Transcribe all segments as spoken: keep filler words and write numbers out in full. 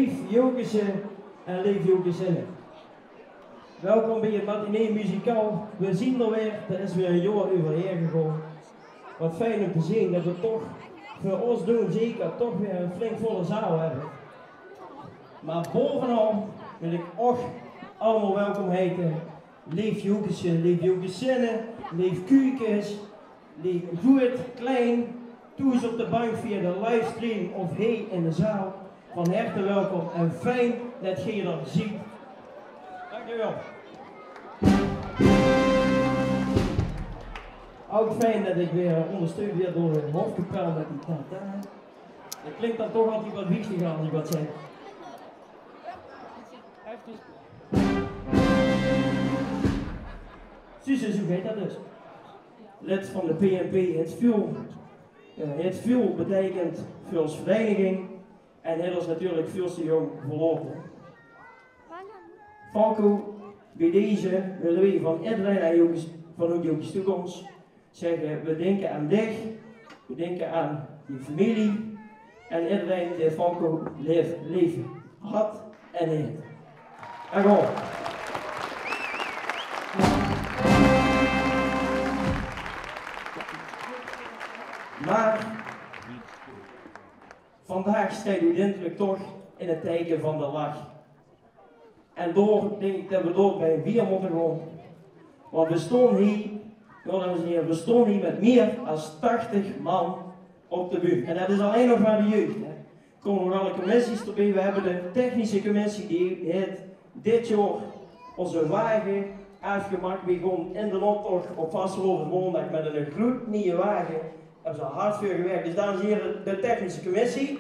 Leef Jocusje en leef Jocusinne. Welkom bie 't Matinee Musical. Veer zien d'r weer. D'r is weer e jaor euverhaer gegaon. Wat fijn um te zeen det veer toch veur ós doen zeker toch weer 'n flink volle zaal höbbe. Mer baovenal wil ik óch allemaol welkom heite. Leef Jocusje, leef Jocusinne, leef Kuukes, leef groeët, klein, thoes op de bank via de livestream of hie in de zaal. Van herte welkom en fijn det geer d'r zeet. Dank uch wel. Ouch fijn det ik weer óngersteund word door de hofkapel mit die tata. Det klink dan toch altied wat wichtiger as ik wat zeg. Suus, zoe geit det dus. Lid van de P N P, haet väöl, eh, haet väöl beteikend veur ós vereiniging en haet ós natuurlik väöl te jóng verlaote. Falco, bie deze wille weej van ederein aan Jocus, van Jocus Toekomst zegge: we dinke aan dich, we dinke aan dien femilie en ederein dae Falco leef, leef hat en haet. Dank uch wel. Mer vandaag steit oeteindelik toch in 't teike van de lach. En dao dink ik det we dao bie wier mótte gaon. Want we staon hie, jao, dames en hiere, we staon hie mit mier as tachtig man op de bühne. En det is allein nog mer de jeug, hè. Kómme nog alle commissies d'rbie. We hebbe de technische commissie, die haet dit jaor ózze wage aafgemak. We gaon in den optoch op vastelaovesmaondaag mit 'ne gloednieje wage. Hebbe ze hard veur gewirk. Dus dames en hiere, de technische commissie.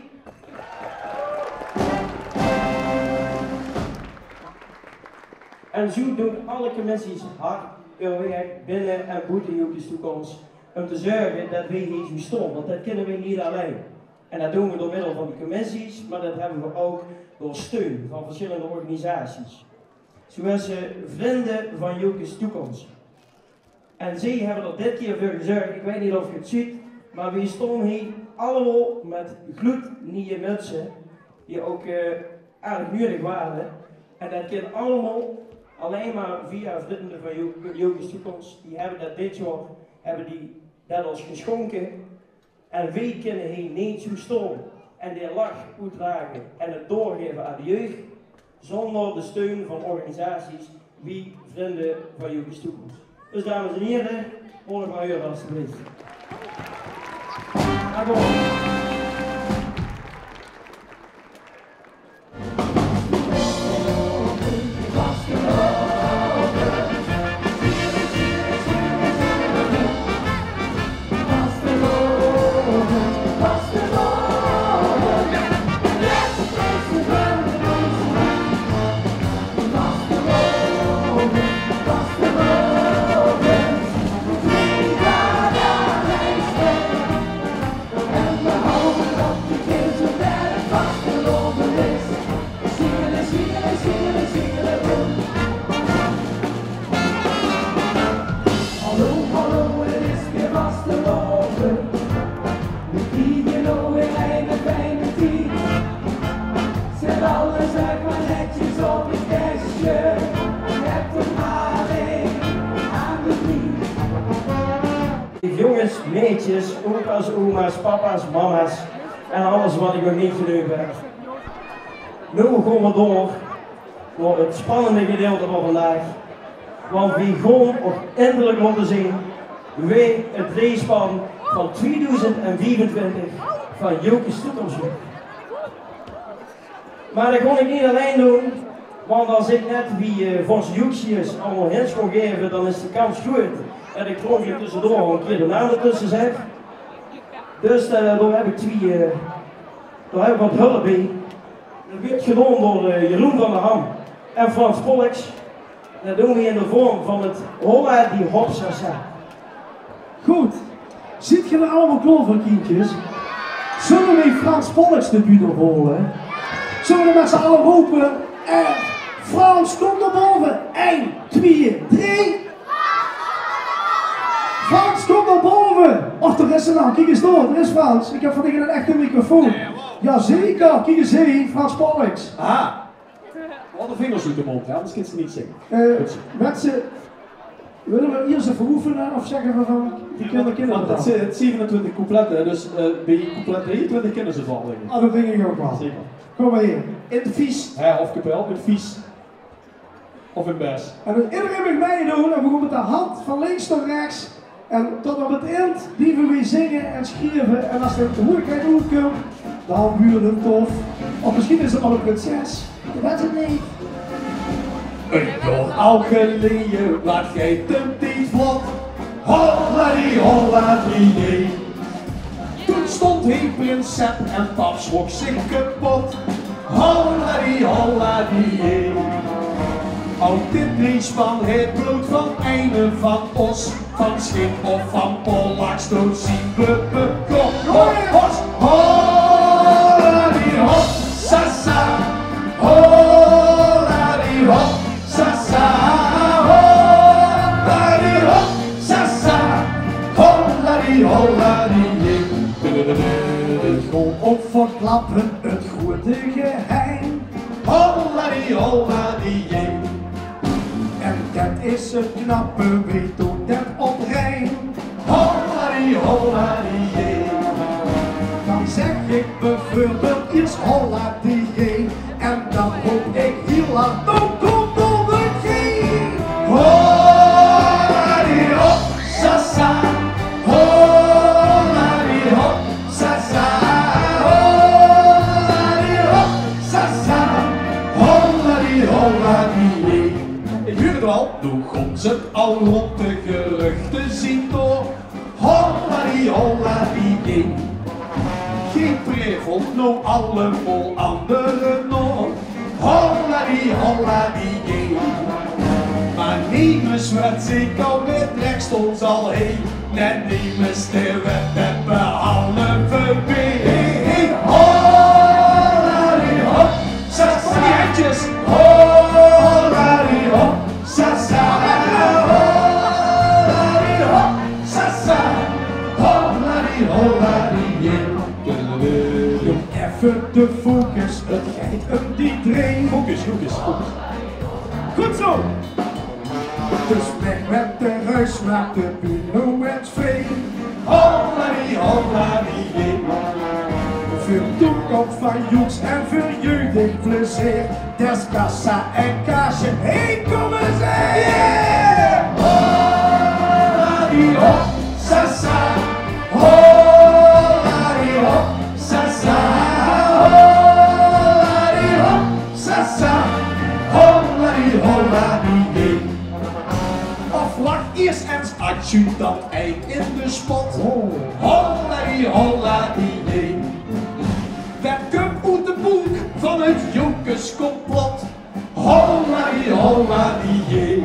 En zoe doen alle commissies hard hun wirk binne en boete Jocus Toekomst um te zörge det weej hie zoe staon. Want det kinne weej neet allein. En det doen we door middel van de commissies, mer det hebbe we ouch door steun van versjillende organisaties. Zoe es, eh, Vrinde van Jocus Toekomst. En zeej hebbe d'r dit kier veur gezörg, ik weit neet of geej 't zuut, mer weej staon hie allemaol mit gloednieje mutse, die ouch, eh, aardig nuuedig ware. En det kin allemaol allein mer via Vrinde van Jo-, Jocus Toekomst. Die hebbe det dit jaor, hebbe die det ós gesjónke. En weej kinne hie neet zoe staon en de lach oetdrage en 't doorgaeve aan de jeug zónger de steun van organisaties wie Vrinde van Jocus Toekomst. Dus dames en hiere, hoor ik maar uur alstublieft. Dank u wel. Hallo, hallo, 't is weer vastelaovend. We kriege noe weer eine fijne tied. Zet alles uit maar netjes op het kastje. Heb er maar een aan de drie. Jonges, meidjes, opa's, oma's, papa's, mama's en alles wat ik nog neet geneump heb. Noe gaon we door nao 't spannende gedeilte van vandaag. Want weej gaon oeteindelik laote zeen wae 't reespan van twieëdoezend viefentwintig van Jocus Toekomst wuuert. Mer det gaon ik neet allein doen, want as ik net wie, eh, Vos Joeksius allemaol hints gaon gaeve, dan is de kans groeët det ik per óngelök tössedoor al 'ne kier de naam d'rtösse zeg. Dus, eh, dao heb ik twieë, eh, dao heb ik wat hulp bie. Det wuuert gedaon door, eh, Jeroen van der Ham en Frans Pollux. Det doen we in de vorm van 't Holla die Hopsasa. Good. Zeet geer d'r allemaol klaor veur, kindjes? Zulle weej Frans Pollux de bühne op hole? Zulle we mit z'n alle rope: en Frans, kom nao bove. Ein, twieë, drie. Frans, kom nao bove. Och, dao is 'r al. Kiek ins dao, dao is Frans. Ik heb van dich 'n echte microfoon. Jazeker, kiek ens, Frans Pollux. Aha. Haol de vingers oet de móndj, hè, anders kins se neet zinge. Eh, minse, wille v'r iers effe oefene of zègke v'r van, die kinne, kinne v'r 't, 't zevenentwintig couplette, dus, eh, bie couplet drieëntwintig kinne ze 't al, dink ich. Ah, dat dink ich ouch waal. Zeker. Kóm mer hie. In 't vies, hè, of kapel, in 't vies. Of in 't bes. En dan ederein maag meidoon en v'r gaon mit de hand van links nao rechts. En tot aan 't ind blieve v'r zinge en sjrieve. En es de moeilikheid oetkump, dan wuurt 't tof. Of mesjien is 't waal ein prinses. Ge weit 't neet. Ein jaor al geleje, waat geit d'n tied vlot. Holladi, holladi, jee. Toen stond hie prins Sep en pap sjrok zich kepot. Holladi, holladi, jee. Ouch dit leedspan haet blood van eine van ós, van Sjip of van Pollux, door zien we bekop. Hos, hos, holladi, hop, sasa. Holladi, hop, sasa. Holladi, hop, sasa. Holladi, holladi, jee. Ich gaon ouch verklappe 't groeate geheim. Holladi, holladi, jee. En det is 't knappe, wie doot det op riem? Holladi, holladi, jee. Dan zègk ich bieveurbeeld iers holladi, jee. En dan roop ich hieël hard: "Noe kómp d'r de G!" Holladi, hop, sasa. Holladi, hop, sasa. Holladi, hop, sasa. Holladi, holladi, jee. Ich huuer 't waal. Noe góng 't al rónd, de geruchte zeen door. Holladi, holladi, jee. Geer prevelt noe allemaol aan de Renault. Holladi, holladi, jee. Mer nemes wet zeker wae trèk ós al heen. Nae, nemes dae wet 't behalve wae. Hey, hey, holladi, hop, sasa. Kom, die hendjes. Holladi, hop, sasa. Holladi, hop, sasa. Holladi, holladi, jee. Jóng, effe de focus, 't geit óm die dree. Focus, focus, focus. Good zo. Dus weg mit de ruis, maak de bühne noe ins vrij. Holladi, holladi, jee. Veur toekomst van Joeks en veur jeugdig plezeer. Des kassa en kaasje, hey, kóm ins, hey! Holladi, hop, sasa. Holladi, hop, sasa. Holladi, hop, sasa. Holladi, holladi, jee. Of wach iers ins, adjudant, eind in de spot. Holladi, holladi, jee. Det kump oet de boek van 't Jocuskomplot. Holladi, holladi, jee.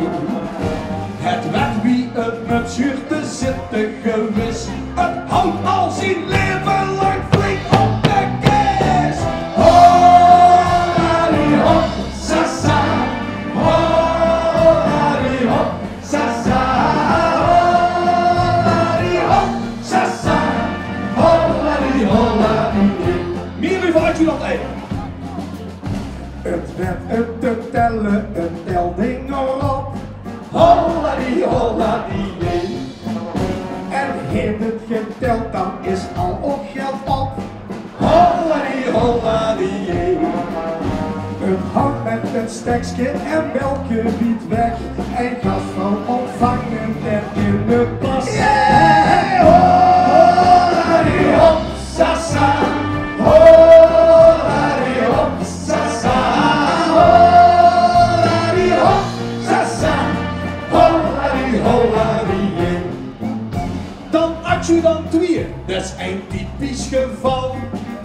't Wet wie 't mit Sjuurte zitte gewis. 't Haot al zien laeve lank flink op de kis. Holladi, hop, sasa. Holladi, hop, sasa. Holladi, hop, sasa. Holladi, holladi, jee. Mie leever adjudant, hè. 't Wet 't te telle, 't telding op. Holladi, holladi, jee. En haet 't geteld, dan is al ouch geld op. Holladi, holladi, jee. 't Hank mit 't stekske en belke wiet weg. En gasvrouw óntvange en in de pas. Jee! Holladi, hop, sasa. Holladi, hop, sasa. Holladi, hop, sasa. Holladi, holladi, jee. Dan adjudant twieë, det is ein typisch geval.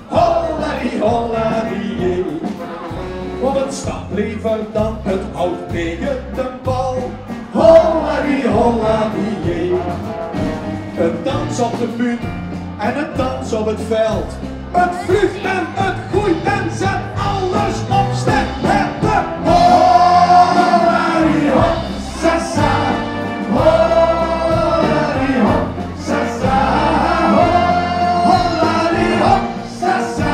Holladi, holladi, jee. Op 't stap leever dan 't haot taenge de bal. Holladi, holladi, jee. 'n Dans op de bühne en 'n dans op 't veld. 't Vluug en 't goeit en zet alles op stel. Holladi, hop, sasa. Holladi, hop, sasa. Holladi, hop, sasa.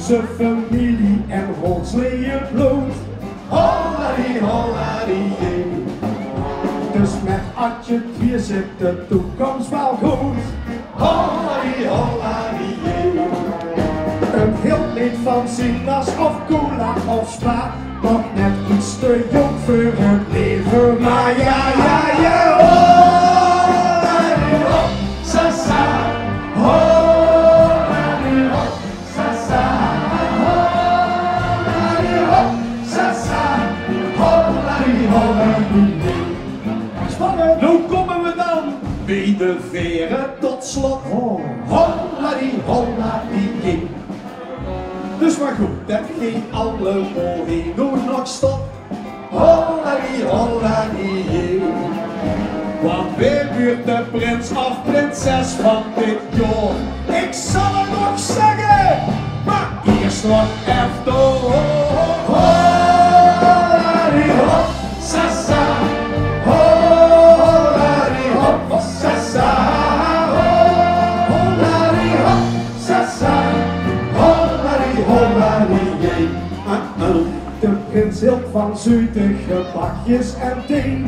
Ze familie en rotsleeë bloot. Holladi, holladi, jee. Dus met Adje Twier zit de toekomst wel goed. Holladi, holladi, jee. Een heel leed van sinaas of cola of spa. Nog net iets te jong voor het leven, maar ja, ja, ja. Holladi, hop, sa, sa. Holladi, hop. Sa, sa, holladi, hop. Sa, sa, holladi, holladi. Spannend. Nou komen we dan bij de veren tot slot. Oh. Holladi, holladi. Dus maar goed, det geej allemaol hie noe nog stop. Holladi, holladi, jee. Want wae wuurt de prins of prinses van dit jaor? Ik zal het nog zeggen, maar eerst nog even door. Holladi, hop, sa, sa. Holladi, hop, sa, sa. Holladi, hop, sa, sa. Holladi, holladi, jee. Ah, ah. De prins hilt van zoetige bakjes en thee.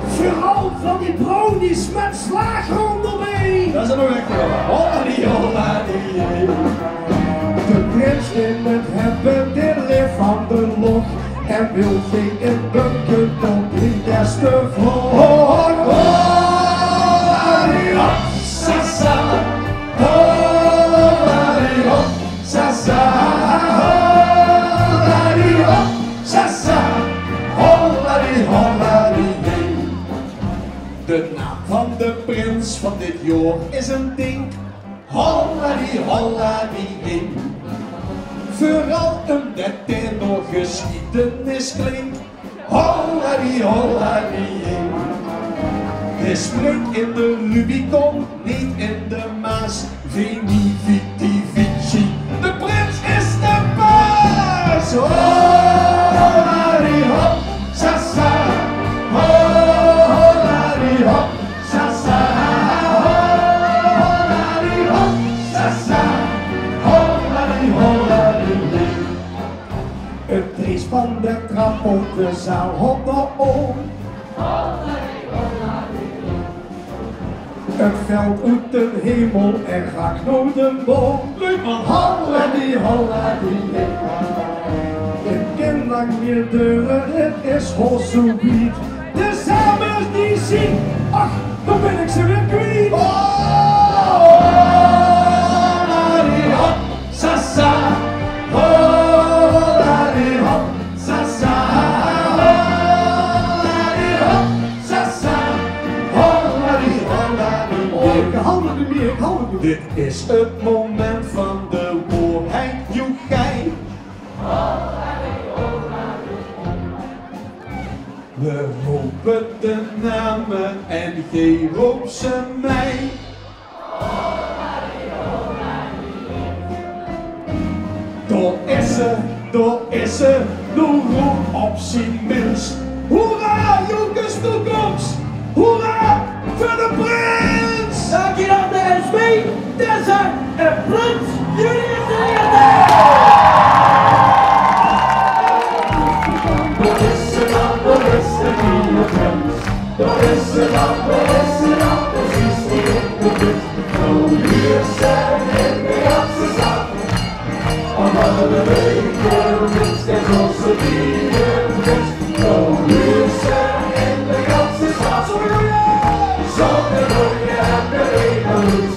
Vooral van die brownies met slagroom erbij. Det is nog echt, ja. Holladi, holladi. De prins in het hemd, die leeft van de lol. En wil geen in bunker tot drie des te vroeg. Holladi, hop, sa, sa. Holladi, hop. Sa, sa, holladi, hop, sa, sa, holladi, holladi, jee. De naam van de prins van dit jaor is een ding. Holladi, holladi, jee. Vooral omdat hij nog geschiedenis klinkt. Holladi, holladi, jee. Hij springt in de Rubicon, niet in de Maas. Veni, vidi, vici. De prins is de baas. Holladi, hop, sa, sa. Holladi, hop, sa, sa. Holladi, hop, sa, sa. Holladi, holladi, jee. Het drees van de trap op de zaal, hop, hop, hop. Het veld oet de hemel en raakt nooit een boom. Leuk, man. Holladi, holladi, jee. Het kan lang niet duren, het is hoor zo wied. De Samers die zien, ach, dan ben ik ze weer kwijt. Holladi, hop, sa, sa. Holladi, hop, sa, sa. Holladi, hop, sa, sa. Holladi, holladi, hop. Ik haal het niet meer, ik haal het niet meer. Dit is het moment van de waarheid, joegij. We ropen de namen en geej roopt ze mee. Daar is ze, daar is ze, noe roep op zien minst. Hoera, Jocus Toekomst! Hoera voor de prins! Dank je wel, de S B, Tessa en Prins Julius de Eerste! Daar is ze dan, daar is de nieuwe prins. Daar is ze dan, daar is ze dan, precies die ik moet. Noe huurt ze in de ganse stad. Allemaol de leuke prins, en zoals ze die prins. Noe huurt ze in de ganse stad. Zo'n mooie en de leuke prins.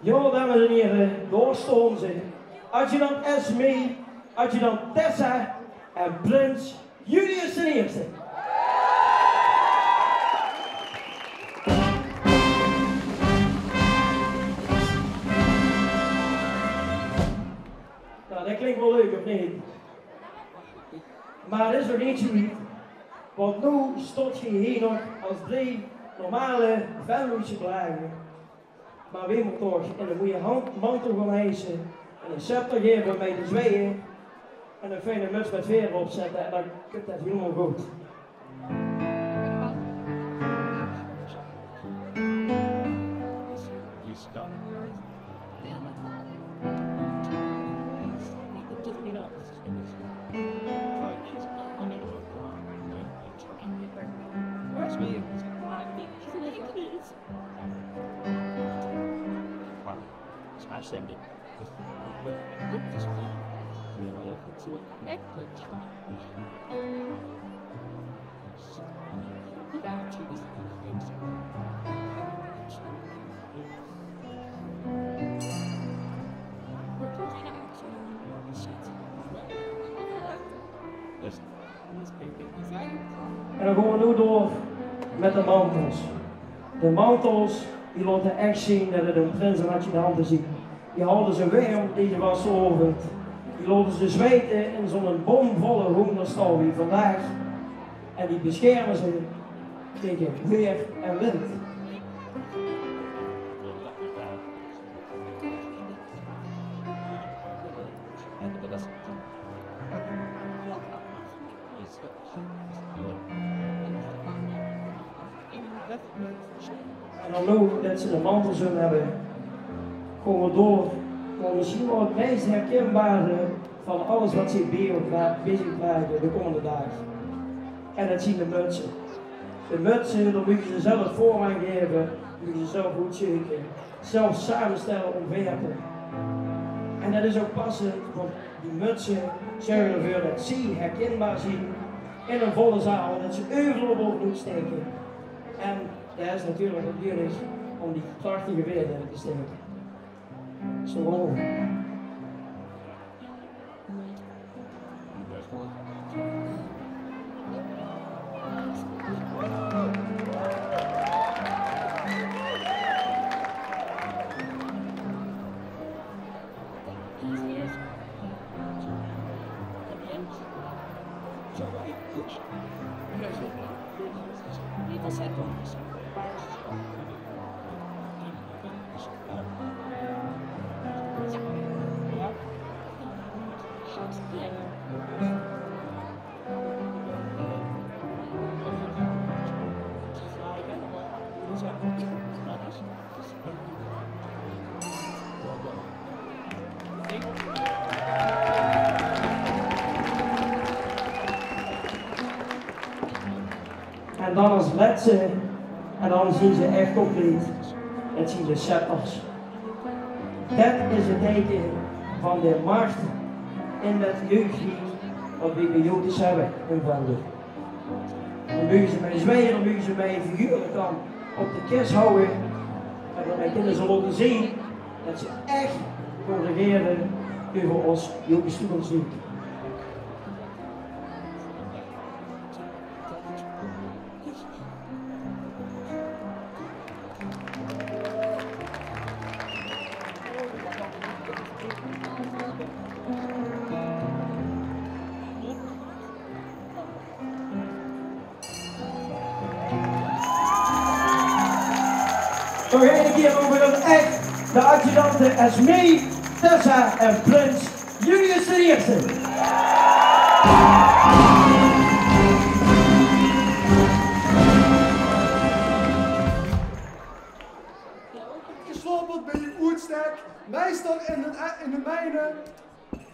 Jao, dames en hiere, dao staon ze. Adjudant Esmee, adjudant Tessa En prins Julius d'n Ierste. Nou, det klink waal leuk, of neet? Mer 't is nog neet zoe wied, want noe staot geer hie nog es drie normale Venlose plaege. Mer wae mót toch 'ne moeie han-, mantel gaon hijse en 'ne scepter gaeve óm mei te zweie en 'n fijne muts mit veer opzètte en dan kump det hielemaol good. En dan gaon v'r noe door mit de mantels. De mantels, die laote ech zeen det 't ein prins en adjudante zeen. Die halde ze werm deze vastelaovend. Die laote ze zweite in zoe'n bomvolle hoenderstal wie vandaag. En die besjerme ze taenge weer en wind. En dan noe det ze de mantels óm höbbe, gaon v'r door nao mesjien waal 't meis herkinbare van alles waat ze bie zich dra-, bie zich drage de kómmende daag. En det zeen de mutse. De mutse, dao mót ze zelf vorm aan gaeve, mót ze zelf good zeuke, zelf samestelle, óntwerpe. En det is ouch passend, want die mutse zörge d'rveur det ze herkinbaar zeen in ein volle zaal, det ze euveral op mótte staeke. En det is natuurlik ouch nudig óm die prachtige veer d'rin te staeke. Zo. En dan es lètste, en dan zeen ze ech compleet, det zeen de scepters. Det is 't teike van de mach in det jeugdriek waat weej bie Jocus höbbe in Venlo. Dan meuge ze mei zweie, dan meuge ze mei figuurlik dan op de kis houwe. En dan kinne ze laote zeen det ze ech kónne regere euver ós Jocus Toekomstweek. Nog eine kier euver dan ech de adjudante Esmee, Tessa en prins Julius d'n Ierste. Geslopperd bie oetstek, meister in de, in de mijne,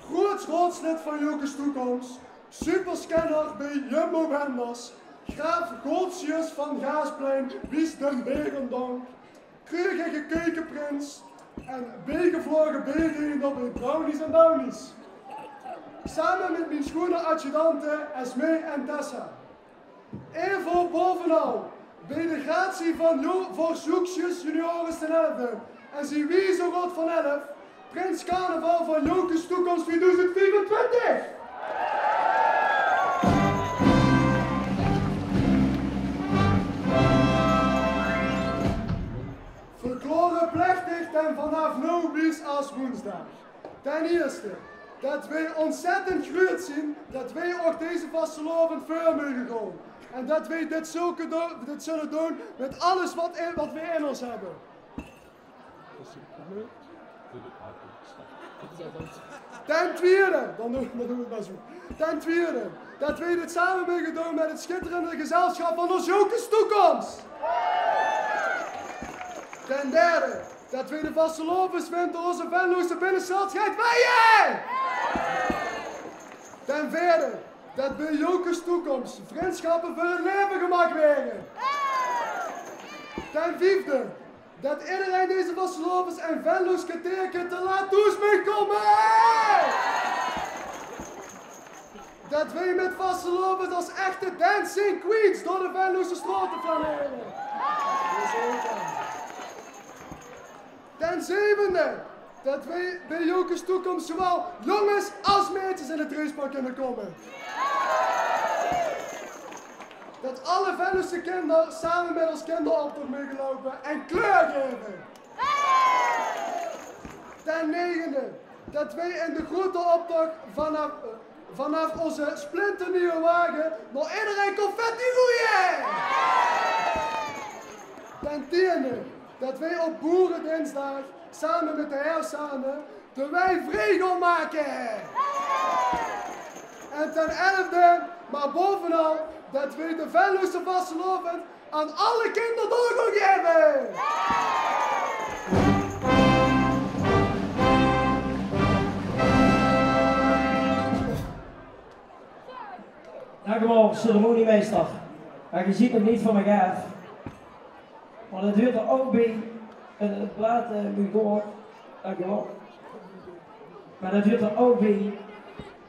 groots raodslid van Jocus Toekomst, superscanner bie Jumbo Vendors, graaf Goltzius van Gaasplein, wies den Berendonk, kreugige keukeprins en beegevloge beeldiener bie Brownies en Bounties. Same mit mien sjoene adjudante Esmee en Tessa. Evo bovenal, bie de gratie van Jo-, veur Jocus Juniores d'n Elfde en zien wieze raod van elf, prins carnaval van Jocus Toekomst tweeduizend viefentwintig. Plechtig ten vanaaf noe wies as woensdaag. Ten ierste, det weej ontzettend gruuets zien det weej ouch deze vastelaovend veur moge gaon. En det weej dit zulke do-, dit zulle doon mit alles wat in, wat weej in ós höbbe. Ten twiede, dan doon, dan doon weej 't mer zoe. Ten twiede, det weej dit same moge doon mit 't schitterende gezelsjap van ós Jocus Toekoms. Ten derde, det weej de vastelaoveswinter ós Venlose binnestad geit weie. Ten veerde, det bie Jocus Toekoms vrindsjappe veur 't laeve gemaak waere. Ten viefde, det ederein deze vastelaovend ein Venloos kerteerke te laat thoes maag kómme. Det weej mit vastelaovend as echte dancing queens door de Venlose straote flanere. Ten zevende, det weej bie Jocus Toekoms zowaal jónges as meidjes in 't dreejspan kónne kómme. Det alle Venlose kinder same mit ós kinderoptoch moge loupe en kleur gaeve. Ten negende, det weej in de groete optoch vanaaf, vanaaf ós splinternuuje wage nao ederein confetti goeie. Ten tiende, det weej op Boeredinsdaag same mit de Hersane de wei vrie gaon make. En ten elfde, mer baovenal, det weej de Venlose vastelaovend aan alle kinder door gaon gaeve. Dank u wel, ceremoniemeister. Mer geej zeet nog neet van mich aaf. Mer det huurt d'r ouch bie. En 't blaad, eh, mót door. Dank u wel. Mer det huurt d'r ouch bie.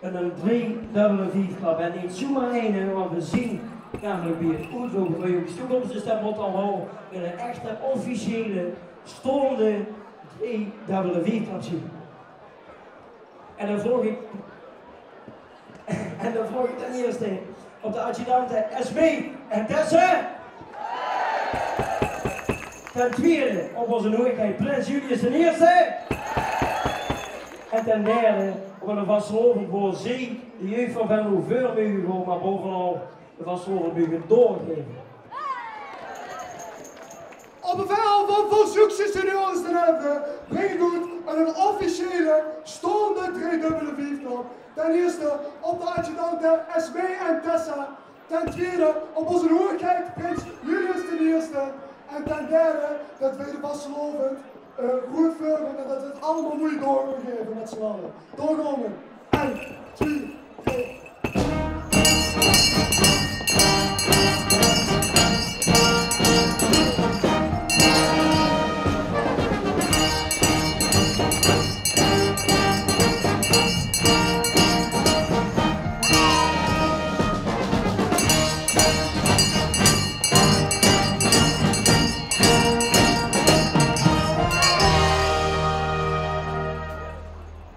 En ein driedubbele viefklap. En neet zoemer eine, want weej zien namelik bie 't oetloupe van Jocus Toekoms. Dus det mót dan waal ein echte officiële, staonde driedubbele viefklap zien. En dan vraog ich, en dan vraog ich ten ierste op de adjudante Esmee en Tessa. Ten twiede op ózze hoegheid prins Julius ten Ierste. En ten derde op ein vastelaovend wo zeej, de jeug van Venlo, veur moge gaon, mer baovenal de vastelaovend moge doorgaeve. Op bevel van Van Zoekse Senioren Ten Elfde bring ich oet ein officiële staonde driedubbele viefklap. Ten ierste op de adjudante Esmee en Tessa. Ten twiede op ózze hoegheid prins Julius ten Ierste. En ten derde det weej de vastelaovend, eh, good veure en det weej 't allemaol moei door gaeve mit z'n alle. Doorgaon. Ein, twie, drie.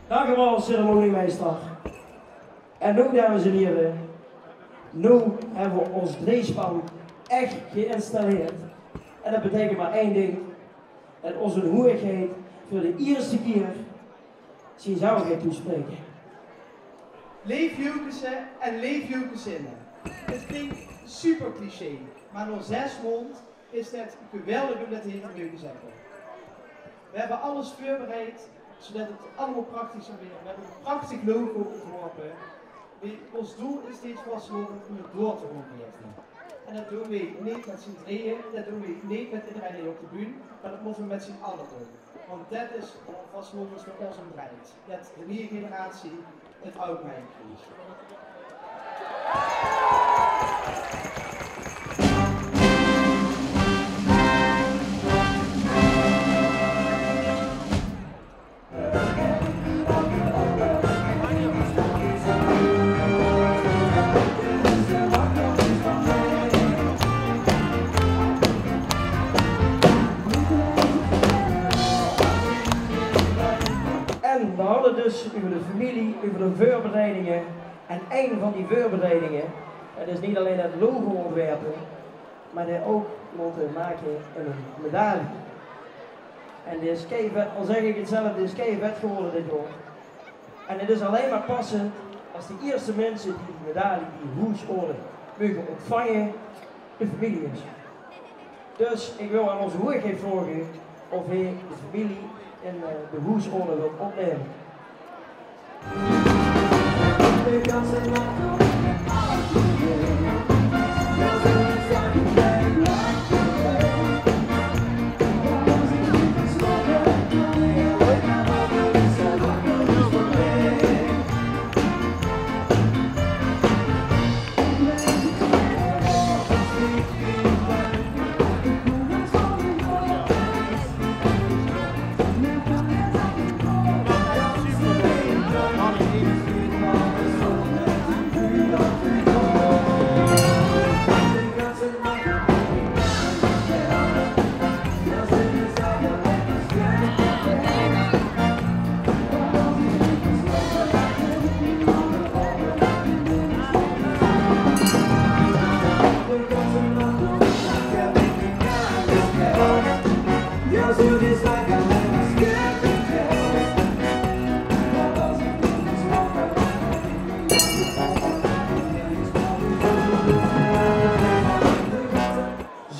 Dank u wel, ceremoniemeister. En noe, dames en hiere, noe höbbe weej ós dreejspan ech geïnstalleerd. En det beteikent mer ein ding. Det ózze hoegheid veur de ierste kier zien zaligheid toespraek. Leef Jocusse en leef Jocusinne. Het klinkt super cliché, maar nao zes maond is het geweldig om det hie te moge zegge. We hebben alles voorbereid zodat het allemaal prachtig zal worden. We hebben een prachtig logo ontworpen. Ons doel is deze vastelaovend om het door te gaon gaeve. En det doon weej neet mit zien drieje, det doon weej neet mit ederein hie op de bühne, mer det mótte weej mit zien alle doon. Want det is waat vastelaovend veur ós um dreit. Det de nuuje generatie het ouch mitkriegs. En we hadden dus over de familie, over de voorbereidingen. En een van die voorbereidingen, det is niet alleen het logo ontwerpen, maar det ook laten maken in een medaille. En dit is keivet, al zeg ik het zelf, dit is keivet geworden dit jaor. En het is allein maar passend as de ierste minse die die medaille, die hoesoorle, moge ontvange, de familie is. Dus ik wil aan onze hoeëgheid vraoge of hij de familie in eh, de hoesoorle wil opneme.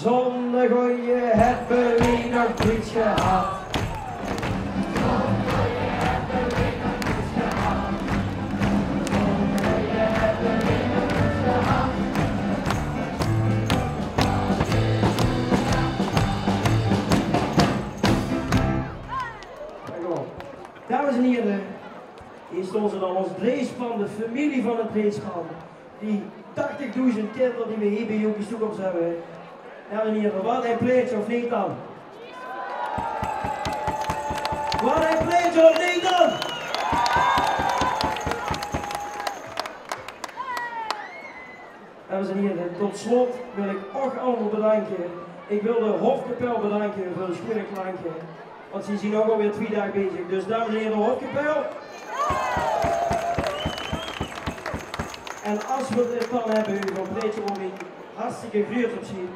Zonder goeie hebbe we nog niets gehad. Dames en heren, hier staan ze dan, ons dreejspan, de familie van het dreejspan. Die tachtigdoezend kinder die we hier bij Joekie's Toekomst hebben. Dames en heren, wat een plaetje of niet dan? Wat een plaetje of niet dan? Dames en heren, tot slot wil ik uch allemaal bedanken. Ik wil de Hofkapel bedanken voor de schone klanken. Want ze zien ook alweer twee dagen bezig. Dus dames en heren, de Hofkapel. En as we het dan hebben over een plaetje, om een hartstikke gruuts op zien.